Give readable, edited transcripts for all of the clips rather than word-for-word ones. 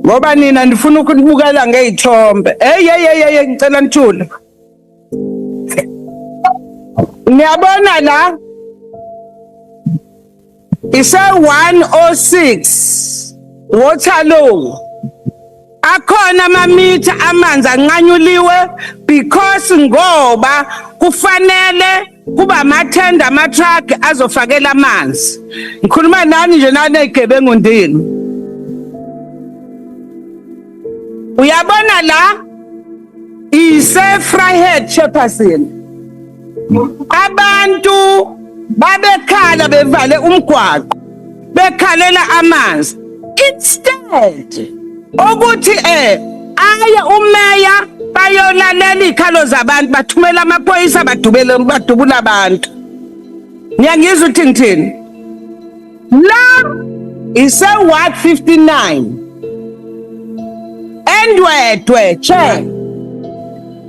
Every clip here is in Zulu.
Ngoba nina nifuna ukunibukela ngey'thombe. Hey hey hey hey, ngicela nithule. Niyabona la, ise 106 Waterloo, akhona amamitha amanzi anqanyuliwe because ngoba kufanele kuba amathenda, ama-truck azofakela amanzi. Ngikhuluma nani nje nani ey'gebengu ndini. Uyabona la ise-Vryheid, Chairperson, abantu babekhala bevale umgwaqo bekhalela amanzi instead ukuthi aye umeya bayolalela izikhalo zabantu, bathumela amaphoyisa, badubele, badubula abantu. Ngiyangizwa ukuthi ngithini. La ise Ward 59 eNdwedwe, chair,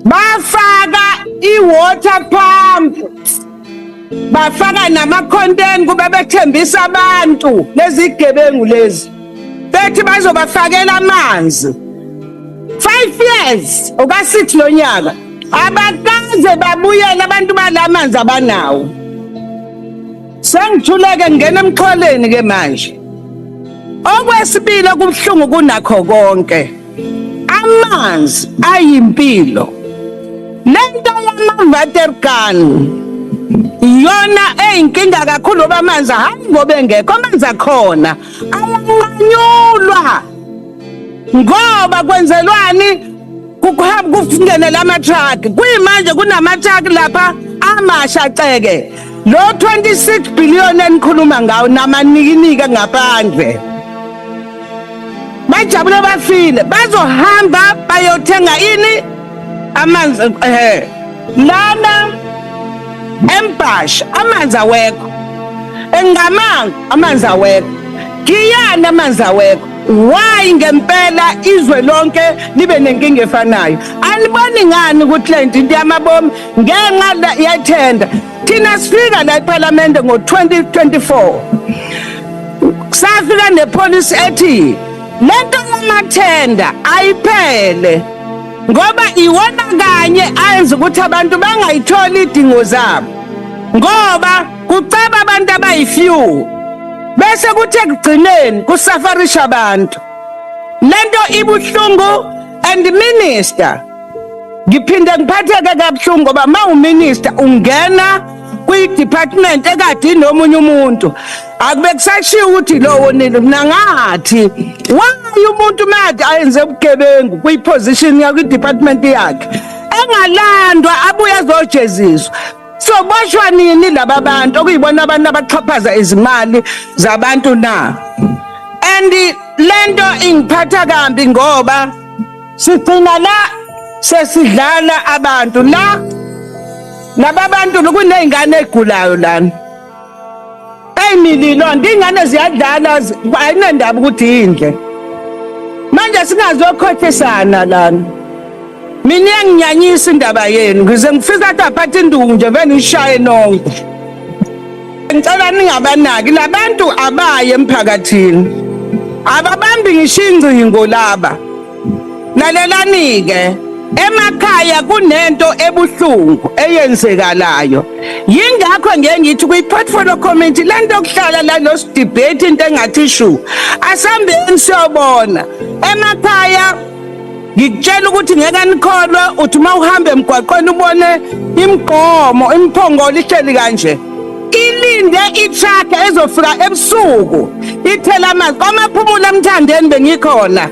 bafaka i-water pump, bafaka nama-container kube bethembisa abantu lezi gebengu lezi, bethi bazobafakela amanzi. 5 years oka-6 lo nyaka, abakaze babuyele abantu balamanzi abanawo. Sengithuleke, ngingena emxholeni ke manje. Okwesibili okubuhlungu kunakho konke, amanzi ayimpilo. Lento yama-water gun iyona eyinkinga kakhulu, ngoba amanzi, hayi ngoba engekho amanzi, akhona, ayanqanyulwa ngoba kwenzelwani? Kuhamba kungenela ama-truck. Kuyimanje kunama-truck lapha amasha ceke. Lo 26 billion enikhuluma ngawo namanikiniki ngaphandle, bajabule bafile, bazohamba bayothenga ini? Amanzi. Lana eMbhasha amanzi awekho, eNgqamango amanzi awekho, Giyani amanzi awekho. Why ngempela izwe lonke libe nenkinga efanayo? Aniboni ngani ukuthi le nto into yamabomu ngenxa yethenda? Thina sifika la ePhalamende ngo-2024, safika nepolicy ethi lento yamathenda ayiphele, ngoba iwona kanye ayenza ukuthi abantu bangayitholi idingo zabo, ngoba kucaba abantu abayi-few, bese kuthi ekugcineni kusafarisha abantu. Lento ibuhlungu. And minister, ngiphinde ngiphatheke kabuhlungu ngoba ma uminister ungena kwi-department ekade inomunye umuntu, akube kusashiwo ukuthi lowo nini. Mina ngathi why umuntu made ayenze ubugebengu kwi-position yakhe, kwi-department yakhe, engalandwa abuye azojeziswa? So boshwa nini laba bantu okuyibona abantu abaxhaphaza izimali zabantu na? And lento ingiphatha kambi ngoba sigcina la sesidlala abantu la, laba bantu kuney'ngane ey'gulayo lana ey'mililo nto, iy'ngane ziyadlala, ayinandaba ukuthi yindle. Manje singazokhohlisana lana. Mina iyanginyanyisa indaba yenu, ngize ngifisa ukuthi aphathe induku nje, vele ngishaye nonke. Ngicela ningabanaki labantu, abaye emphakathini, ababambi ngisho ingcingo laba. Lalelani-ke, emakhaya kunento ebuhlungu eyenzekalayo, yingakho ngeke ngithi kwi-portfolio committee lento yokuhlala la lo-debate into engathi shu, asambeni siyobona emakhaya. Ngikutshela ukuthi ngeke anikholwe, uthi uma uhamba emgwaqweni ubone imigqomo, imiphongolo ihleli kanje, ilinde i-truck ezofika ebusuku ithela amanzi. KwaMaphumulo, eMthandeni, bengikhona.